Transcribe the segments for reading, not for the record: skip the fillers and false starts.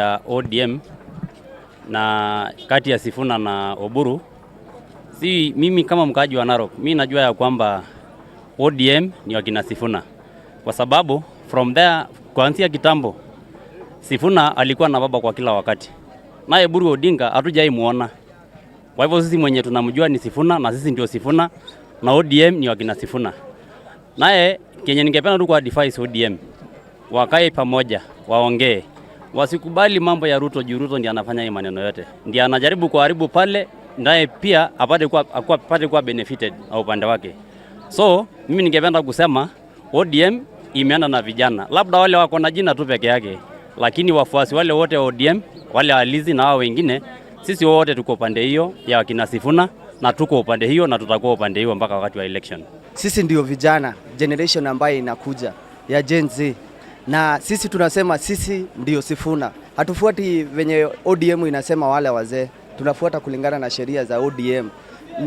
ya ODM na kati ya Sifuna na Oburu, si mimi kama mkaaji wa Narok, mi najua ya kwamba ODM ni wakina Sifuna, kwa sababu from there kuanzia kitambo Sifuna alikuwa na baba kwa kila wakati, naye Oburu Odinga hatujai muona. Kwa hivyo sisi mwenye tunamjua ni Sifuna na sisi ndio Sifuna na ODM ni wakina Sifuna. Naye kenye ningependa tu kuadvise ODM wakae pamoja, waongee, wasikubali mambo ya Ruto juu Ruto ndiye anafanya hii maneno yote, ndiye anajaribu kuharibu pale, naye pia apate kuwa benefited na upande wake. So mimi ningependa kusema ODM imeenda na vijana, labda wale wako na jina tu peke yake, lakini wafuasi wale wote wa ODM wale alizi na hao wengine, sisi wote tuko upande hiyo ya wakina Sifuna na tuko upande hiyo na tutakuwa upande hiyo mpaka wakati wa election. Sisi ndio vijana generation ambayo inakuja ya Gen Z, na sisi tunasema sisi ndio Sifuna. Hatufuati venye ODM inasema wale wazee, tunafuata kulingana na sheria za ODM.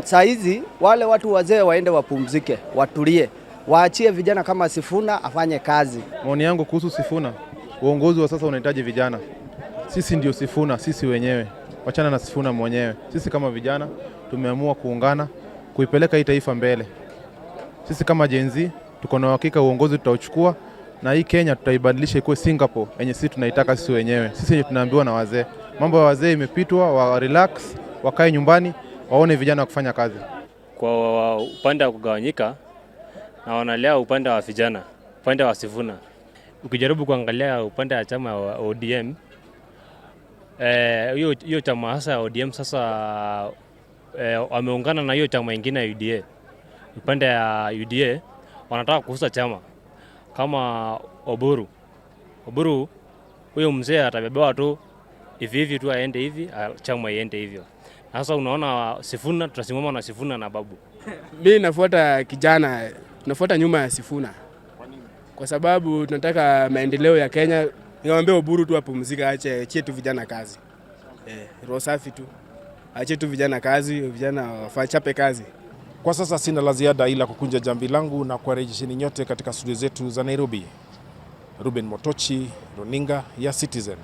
Saa hizi wale watu wazee waende wapumzike, watulie, waachie vijana kama Sifuna afanye kazi. Maoni yangu kuhusu Sifuna, uongozi wa sasa unahitaji vijana. Sisi ndio Sifuna, sisi wenyewe. Wachana na Sifuna mwenyewe. Sisi kama vijana tumeamua kuungana kuipeleka hii taifa mbele. Sisi kama Gen Z tuko na uhakika uongozi tutauchukua na hii Kenya tutaibadilisha ikuwe Singapore yenye sisi tunaitaka sisi wenyewe. Sisi wenye tunaambiwa na wazee. Mambo ya wazee imepitwa, warelax, wakae nyumbani, waone vijana wa kufanya kazi. Kwa upande wa kugawanyika, naonelea upande wa vijana, upande wa Sifuna. Ukijaribu kuangalia upande wa chama wa ODM, hiyo hiyo chama hasa ya ODM sasa wameungana na hiyo chama ingine ya UDA. Upande ya UDA wanataka kuuza chama kama Oburu. Oburu huyo mzee atabebewa tu hivi hivi tu aende hivi, chama iende hivyo. Sasa unaona Sifuna, tutasimama na Sifuna na Babu. Mimi nafuata kijana, tunafuata nyuma ya Sifuna kwa sababu tunataka maendeleo ya Kenya. Niwaambie Oburu tu apumzike, ache achie tu vijana kazi. Roho safi tu, achie tu vijana kazi, vijana wachape kazi. Kwa sasa sina la ziada ila kukunja jamvi langu na kuwarejesheni nyote katika studio zetu za Nairobi. Ruben Motochi, runinga ya Citizen.